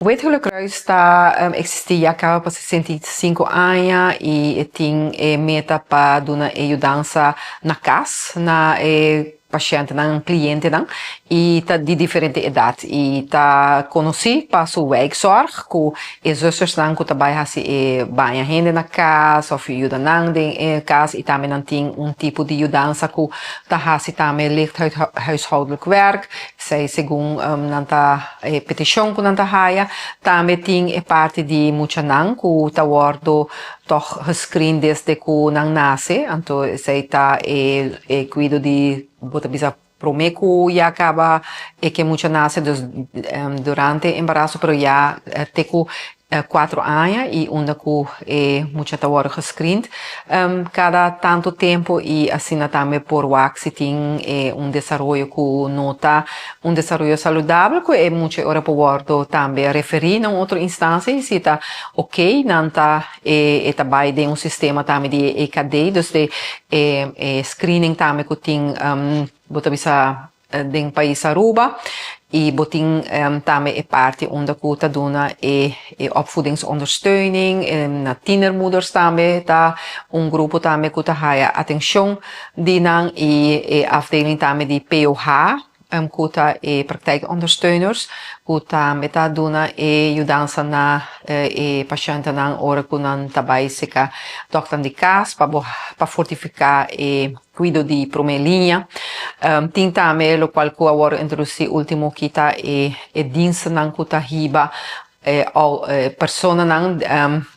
Wit Gele Kruis ta existi ya caba pa 65 aña y tin e meta pa duna e yudansa na cas na e pashentnan, clientenan y ta di diferente edad y ta conoci pa su wijkzorg cu e zustersnan cu ta bay haci e baña hende na cas of yuda nan den e cas y tambe nan tin un tipo di yudansa cu ta haci tambe licht huishoudelijk werk, esey segun nan ta e peticion cu nan ta haya. Tambe tin e parti di muchanan cu ta wordo toch gescreen desde cu nan nace, anto esey ta e cuido di, bo ta bisa, prome cu ya caba e cu mucha nace, dus durante embaraso, pero ya te cu 4 aña y unda cu e mucha ta wordo gescreend cada tanto tempo y asina tambe por wak si tin un desaroyo cu no ta un desaroyo saludabel, cu e mucha ora por wordo tambe referi na un otro instancia y si ta ok, nan ta e ta bay den un sistema tambe di EKD, dus di e screening tambe cu tin, bo ta bisa, den pais Aruba. Y bo tin tambe e parti unda cu ta duna e opvoedingsondersteuning na tienermoeders, tambe ta un grupo tambe cu ta haya atencion di nan, y e afdeling tambe di POH, cu ta e praktijkondersteuners, cu tambe ta duna e yudansa na e pashentnan ora cu nan ta bay serca dokter di cas pa fortifica e cuido di prome linea. Tin tambe locual cu awor introduci ultimo, cu ta e dienstnan cu ta hiba personanan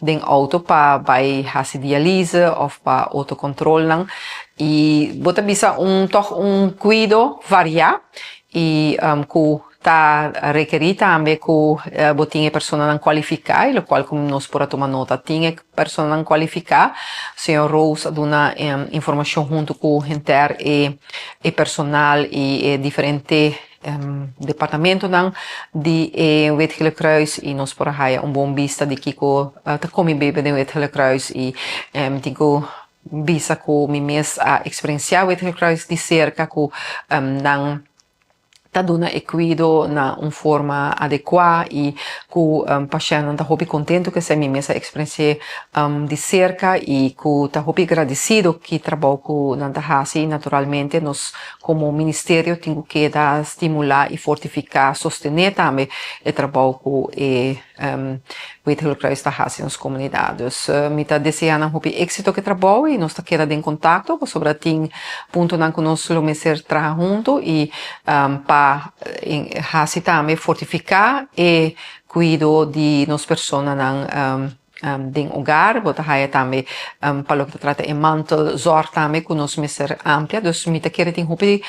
den auto pa bay haci dialyse of pa otro controlnan y, bo ta bisa, un toch un cuido varia y cu ta requeri tambe cu bo tin personanan cualifica, y locual cu nos por a tuma nota, tin personanan cualifica. Señor Rose a duna informacion hunto cu henter e personal y e diferente departamentonan di Wit Gele Kruis y nos por haya un bon bista di kico ta come bebe den Wit Gele Kruis y tin cu bisa cu mi mes a experiencia Wit Gele Kruis di cerca, cu nan ta duna e cuido na un forma adecua y cu pashentnan ta hopi contento, cu esey mi mes a experiencia di cerca, y cu ta hopi agradecido cu trabou cu nan ta haci. Naturalmente nos como ministerio tin cu keda stimula y fortifica, sostene tambe e trabou cu e Wit Gele Kruis ta haci nos comunidad. Dus mi ta desea nan hopi exito cu e trabou y nos ta keda den contacto pasobra tin puntonan cu nos lo mester traha hunto y pa haci tambe fortifica e cuido di nos personanan den hogar. Bo ta haya tambe pa loke ta trata e mantelzorg tambe cu nos mester amplia. Dus mi ta kere tin hopi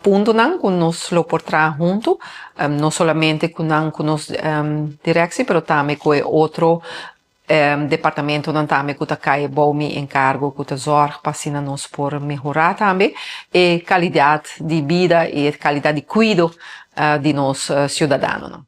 puntonan cu nos lo por traha hunto, no solamente cu nan, cu nos directie, pero tambe cu e otro departamentonan tambe cu ta cay bou mi encargo, cu ta zorg pa asina nos por mehora tambe e calidad di bida y e calidad di cuido di nos ciudadanonan.